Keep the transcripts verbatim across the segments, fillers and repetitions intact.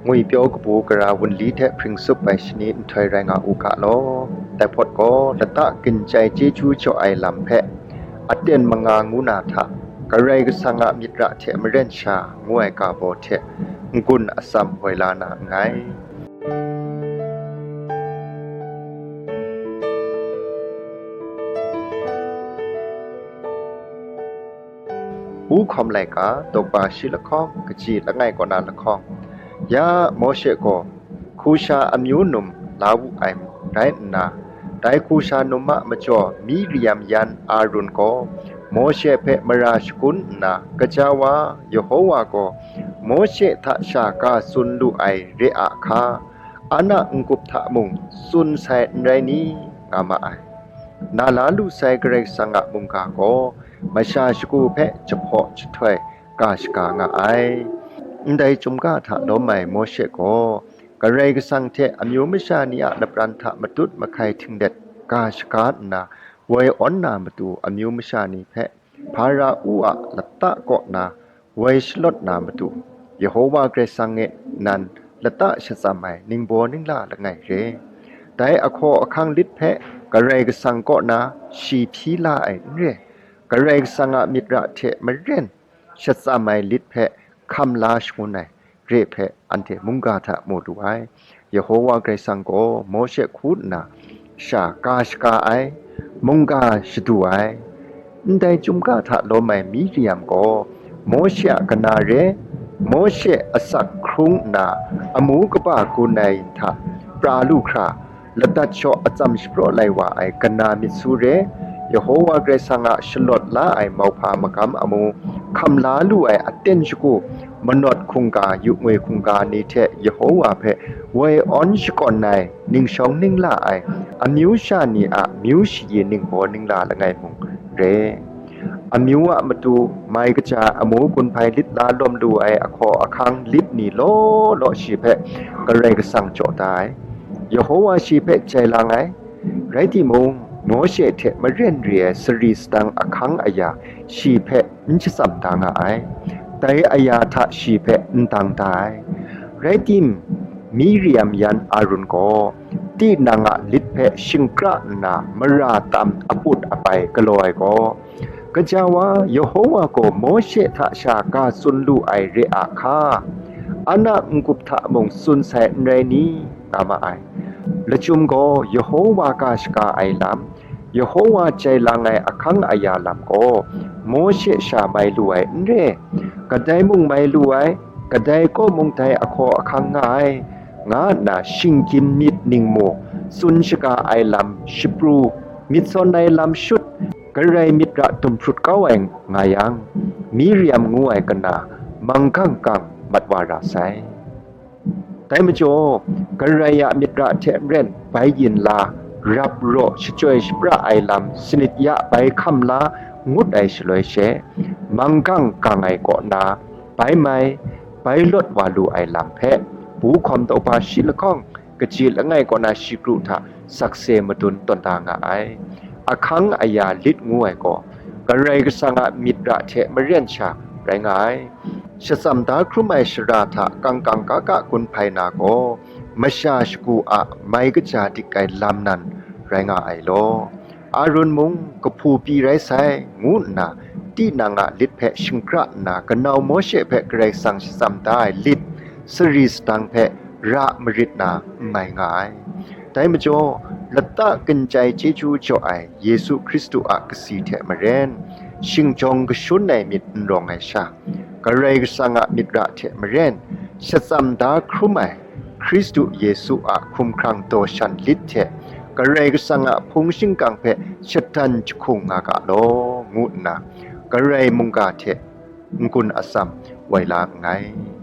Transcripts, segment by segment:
Ngwipyaw kabu gara wunli hte hpring sup ai shani nhtoi rai nga u ga law. Dai hpawt gaw, lata ginchyai chyeju jaw ai lam hpe aten manga ngu na hta, Karai Kasang a myit ra hte maren sha ngu ai ga baw hte n-gun atsam woi la na nngai. Pu hkawm laika, daw kaba shi lahkawng, kaji langai kaw na lahkawng. Ya Mawshe gaw hkusha amyu num la wu ai rai nna, dai hkusha num a majaw Miriam yan Arun gaw Mawshe hpe mara shagun nna, gaja wa Yehowa gaw Mawshe hta sha ga tsun lu ai re a hka, an a n-gup hta mung tsun sai n rai ni? Nga ma ai. Na la lu sai Karai Kasang a mungga gaw masha shagu hpe jahpaw jahtoi ga shaga nga ai. Ndai chyum ga hta lawm ai Mawshe gaw Karai Kasang hte amyu masha ni a lapran hta matut mahkai htinglet ga shaga nna, woi awn na matu amyu masha ni hpe Hpara-u a lata kaw na woi shalawt na matu, Yehowa Karai Kasang e nan lata shatsam ai ningbaw ningla langai re. Dai ahkaw ahkang lit hpe Karai Kasang kaw na shi hpyi la ai n re. Karai Kasang a myit ra hte maren shatsam ai lit hpe hkam la shangun ai re hpe anhte mungga hta mu lu ai. Yehowa Karai Kasang gaw Mawshe hku nna sha ga shaga ai, mungga shadu ai. Ndai chyum ga hta lawm ai Miriam gaw Mawshe a kana re, Mawshe asak hkrung nna amu kaba gun ai hta pra lu hkra, ladat shaw atsam shapraw lai wa ai kana myit su re, Yehowa Karai Kasang a shalawt la ai mauhpa magam amu, hkam la lu ai aten shagu, manawt hkungga, yu ngwi hkungga ni hte Yehowa hpe woi awn shakawn ai, ningshawng ningla ai, amyu sha ni a myu shayi ningbaw ningla langai mung re. Amyu a matu mai kaja amu gun hpai lit la lawm lu ai ahkaw ahkang lit ni law law shi hpe Karai Kasang jaw da ai. Yehowa shi hpe jai lang ai. Rai timung, Mawshe hte maren re ai sari sadang ahkang aya shi hpe n shatsam da nga ai. Dai aya hta shi hpe n dang da ai. Rai tim, Miriam yan Arun gaw tinang a lit hpe shingkra nna mara tam aput apai galaw ai gaw, Gaja wa, Yehowa gaw Mawshe hta sha ga tsun lu ai re a hka, an a n-gup hta mung tsun sai n rai ni? Nga ma ai. Lachyum gaw Yehowa ga shaga ai lam, Yehowa jai lang ai ahkang aya lam gaw Mawshe sha mai lu ai n re, kadai mung mai lu ai, kadai kaw mung dai ahkaw ahkang nga ai, nga nna shinggyim myit ningmu, tsun shaga ai lam shapru, myit sawn ai lam shut, Karai myit ra dumhprut kau ai nga yang, Miriam ngu ai kana manggang gang mat wa ra sai. Dai majaw, Karai a myit ra hte maren bai yin la, rap raw, shachyoi shapra ai lam, sanit ya bai hkam la ngut ai shaloi she, manggang gang ai kaw na, bai mai, bai lawt wa lu ai lam hpe, pu hkawm tau hpa shi lahkawng, kaji langai kaw na shi kru hta sakse madun tawn da nga ai. Ahkang aya lit ngu ai gaw, Karai Kasang a myit ra hte maren sha rai nga ai. Shatsam da hkrum ai shara hta kangkang kaka gun hpai na gaw, masha shagu a mai kaja dik ai lam nan rai nga ai law. Arun mung kahpu pyi rai sai, ngu nna, tinang a lit hpe shingkra nna, kanau Mawshe hpe Karai Kasang shatsam da ai lit, sari sadang hpe ra marit na n mai nga ai. Dai majaw, lata kanchyai chyeju jaw ai Yesu Hkristu a kasi hte maren, shingjawng kashun ai myit n rawng ai sha, Karai Kasang a myit ra hte maren, shatsam da hkrum ai Hkristu Yesu a hkumhkrang daw shan lit hte, Karai Kasang a hpung shingkang hpe shatan jahkung nga ga law, ngu nna, Karai mungga hte n-gun atsam woi la nngai.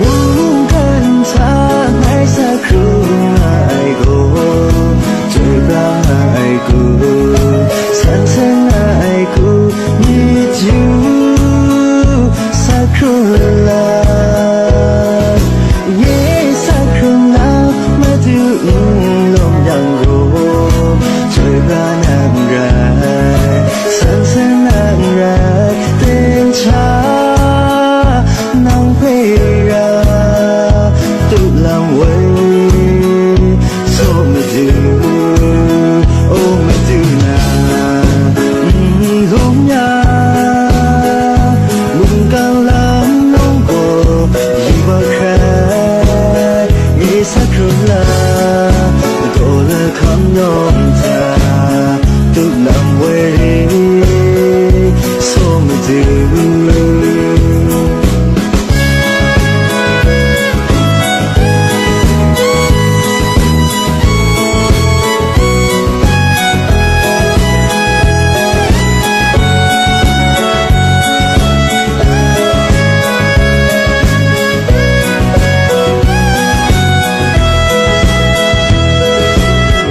Mungkan sa ngai sa hkrung ai gaw, chyoi pra nga Sawm madu.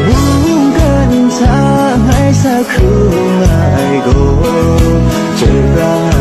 Mungkan hta ngai sa hkrung ai gaw, Jera